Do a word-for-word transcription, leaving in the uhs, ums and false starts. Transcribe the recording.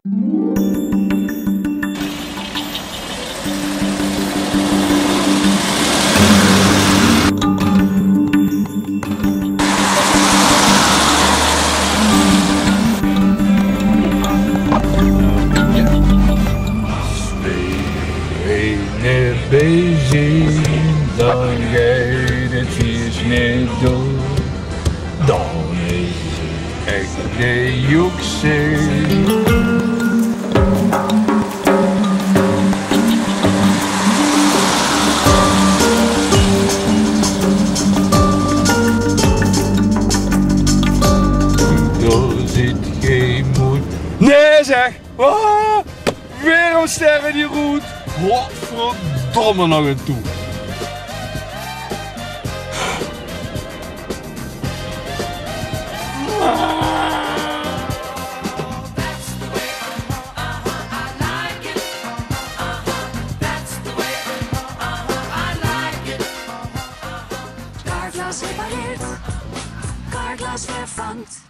Eine bezig, dan geit 't fieës neet door. Dan is 't ech de joekse. Dao zit gein moed. Nae, zeg! Ah, weer 'n sterre die roet. Godverdomme nog 'n toe. Carglass repareert. Carglass vervangt.